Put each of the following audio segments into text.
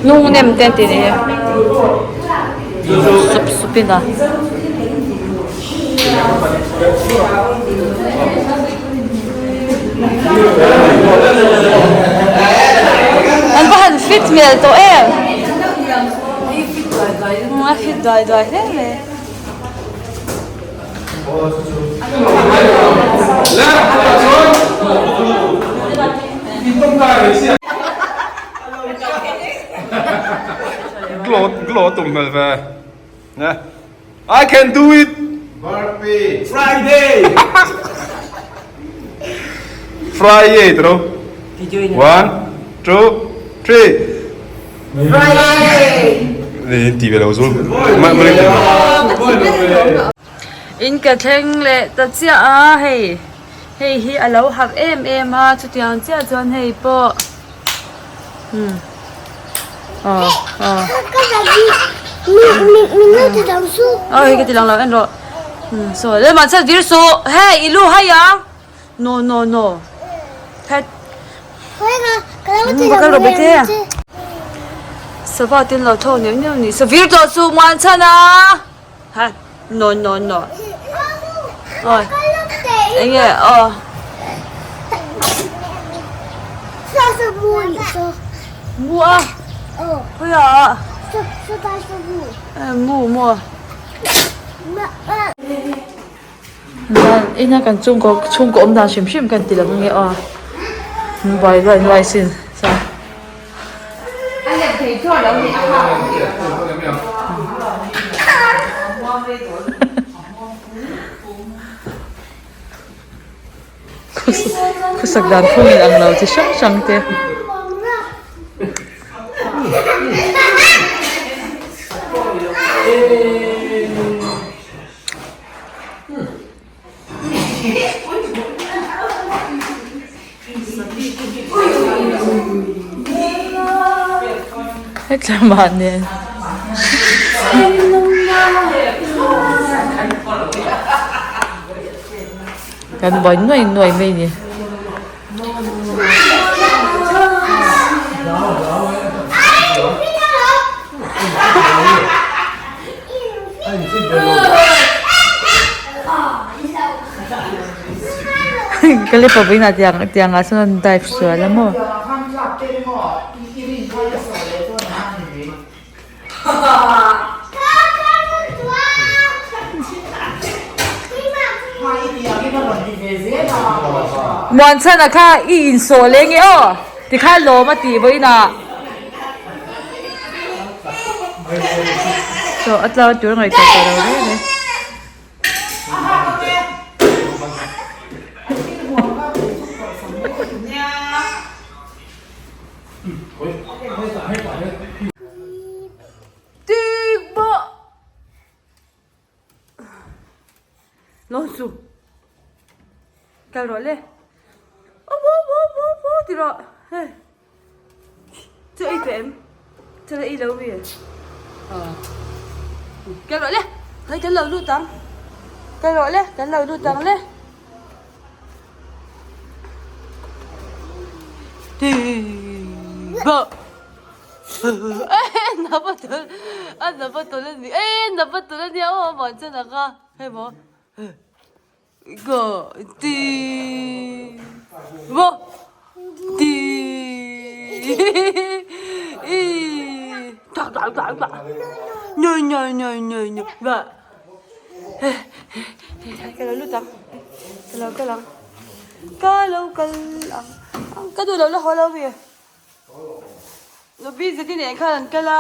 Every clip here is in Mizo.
Lung nem te an ti nih hi sup sup in a. An va han fit hmel tawh em a fit duai duai hle mai. Glow tum hmel ve. I can do it. Burpee. Friday. Friday tro. One, two, three. Friday. Ti ve lo zul. In ka thleng leh ta chiah a hei hei hi a lo harh em em a chutiang chiah chuan hei pawh umm aw aw aw hei ka ti lang lo en rawh umm saw lemah chuan vir suh hei i lu hai ang. No no no phet va kal rawh bete sava tin lo tho neuh neuh ni savir tawh chu muan chhan a ha no no no awi enge aw mu a khawiah a mu maw. Ina kan chhungkaw chhungkaw awm dan hrim hrim kan ti lo nge aw buai luai luai sin chuan. Khawsak dan phung in ang lo chi hrang hrang te. Hetlama nen kan buai nuai nuai mai a ni. Ka le pawh inah tiang tiang ah sawn an dive sual a maw. Muanchhana kha i insawh leh nge aw tikhan lawm a tih vawiinah. Chaw a tlau tur ngaihtuah tawh lo reng reng. Lawn su kal rawh le aw aw aw aw aw ti rawh hei chaw ei tawh em chaw ei lo mi aw kal rawh le hei kan lo lut ang kal rawh le kan lo lut ang le ti bawh. A na va tawlh a ni e na va tawlh a nia aw a vang chuan ang a hei maw go ti maw ti i ta ta ta ta no no no no no va ka lo lut ang ka lo kal ang ka lo kal ang ka duh lo la haw lo mi. Lobby zeti nen khan an kal a.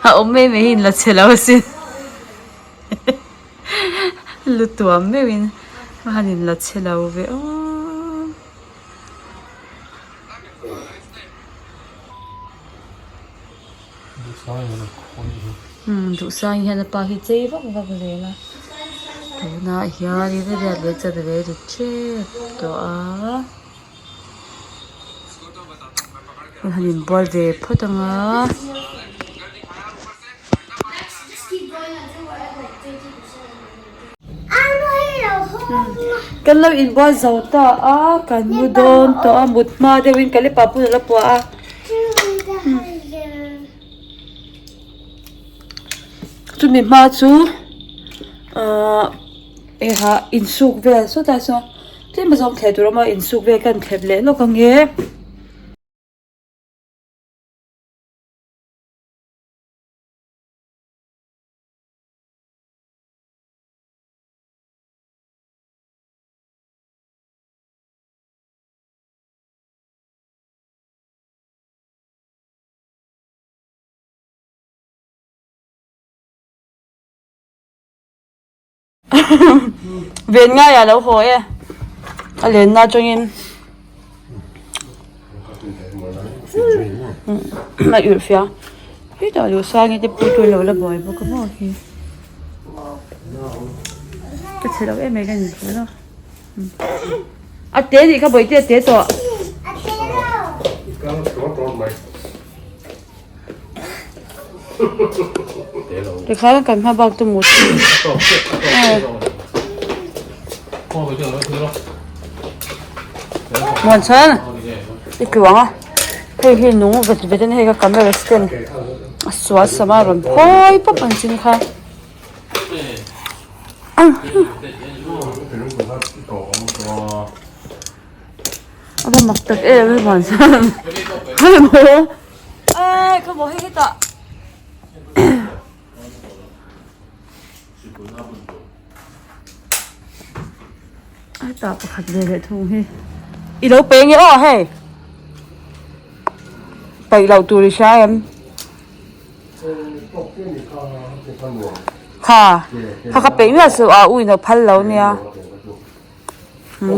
A awm mai mai hi in la chhe lo asin. Lu tuam meuhin a han in la chhe lo ve aw. Duhsang hian a pa hi chei vak vak zel a tunah hianin a riat leh chan ve ri tep tawh a an han inbual ve phawt ang a. Kan lo inbual zo ta a kan mu dawn tawh a mut hma deuhin ka lepa pawn a la puah a chumi hma chu ahh eha insuk vel sawtlai sawn tlem azawng thleh tur a awm a insuk vel ka inthlep leh lawk ange. Ven ngai ah lo haw e a lenna atangin a irh fia hetah luh sangi te pawh chu lo la buai bawk a maw hi ka chhe lo em em a ni a te nih kha bawihte a te tawh. Tikhan kan hma bak chu mut Muan chuan i tluang a hei hi nung vet vet a ni hei ka camera stand a sual sam a rawn phawi pawp ang chin kha. A va mak tak em a van chuan hei maw eh ka maw hei hetah hetah pakhat ve leh thung hi i lo pe nge aw hei paih loh tur i hria em kha kha ka peih miah suh a u in a phal lo nia.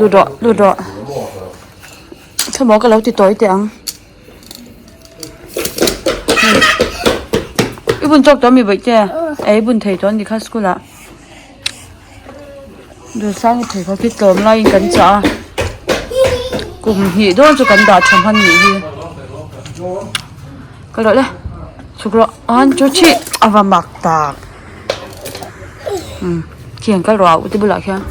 Lut rawh lut rawh thlamawh ka lo ti tawi teh ang i bun tawk tawh ami bawihte eh i bun thei tawh anih kha school ah dawhsan hi pheikhawk hi tlawm laiin kan chah a kum hnih dawn chu kan dah tha hman nih hi ka rawh le chhuk rawh an chu chhi a va mak tak. Khian kal rawh a ute bulah khian.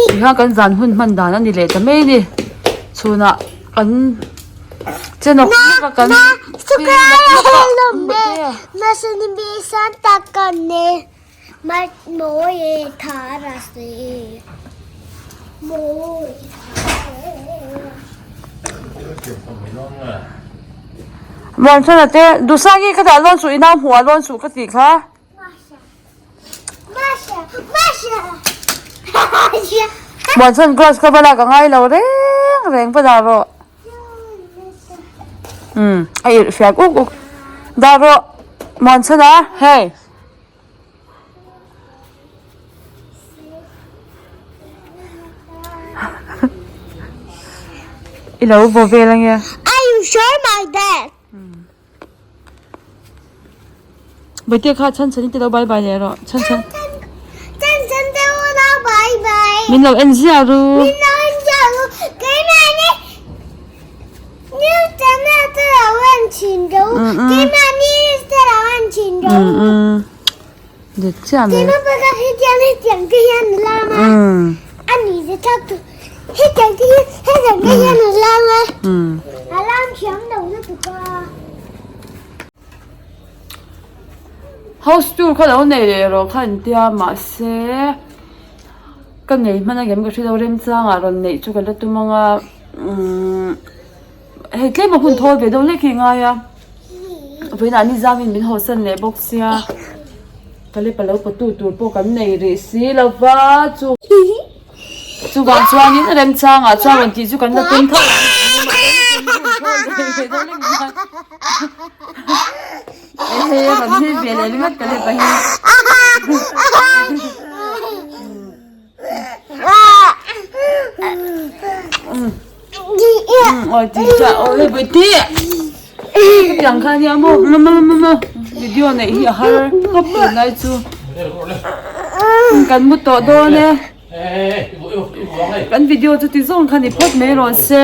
Tihian kan zan hun hman dan a ni leh ta mai a ni. Chhunah kan che nawk nawk a kan Muanchhana te Dusaki ka dah lawn suh i nau hmuh ah lawn suh ka tih kha. Muanchhan glass ka va lak a ngai lo reng reng va dah rawh. Umm a irh fiak uk uk dah rawh Muanchhana hei. I lo vaw vel ange. Are you sure my dad? Bawitea kha chhan chhan i ti lo bye bye leh rawh. Chhan chhan. Chhan chhan te u nau bye bye. Min lo en ziah ru. Min lo en ziah ru. Keimahni new channel te lo en thin ru. Keimahni te lo en thin ru. Dik chiah mai. Keimah pawh hetiang hetiang te hian a lam a. A ni te thak tu hetiang te hian hetiang te hian a lam a. A lam thiam lo lutuk a. House tour kha lo nei leh rawh kha an tia mahse ka nei hman angem ka hre lo remchangah rawn neih chu ka la tum ang a umm hei tlem a hun thawl ve deuh hlek hi a ngai a vawiinah nizamin min hawsan leh bawk sia ka lepa lo pawtu tur pawh kan nei rih si lo va chu chuvang chuanin remchangah chuan rawn tih chu kan la tum tho ang. Ehe rawn nui ve leh ringawt ka lep a hi. Awi ti cha awi hei bawihte hetiang kha ania maw mama mama video neih hi a har khawp tunlai chu kan mu tawh dawn e kan video chu ti zawng kha ni phawt mai rawh se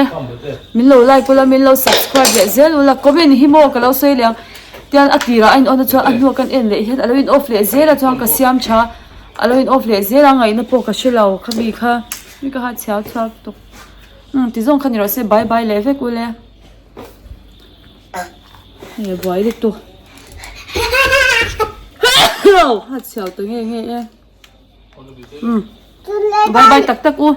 min lo like ula min lo subscribe leh zel ula comment hi maw ka lo sawi leh ang tian a tirah a in on a chuan a hnuah kan en leh hian a lo in off leh zel a chuan ka siam tha a lo in off leh zel a ngaihna pawh ka hre lo khami kha mi ka ha chhiau chhuak tawp umm ti zawng kha ni rawh se bye bye leh vek ule hei a buai lutuk ha chhiau ta nge nge e umm bye bye tak tak u.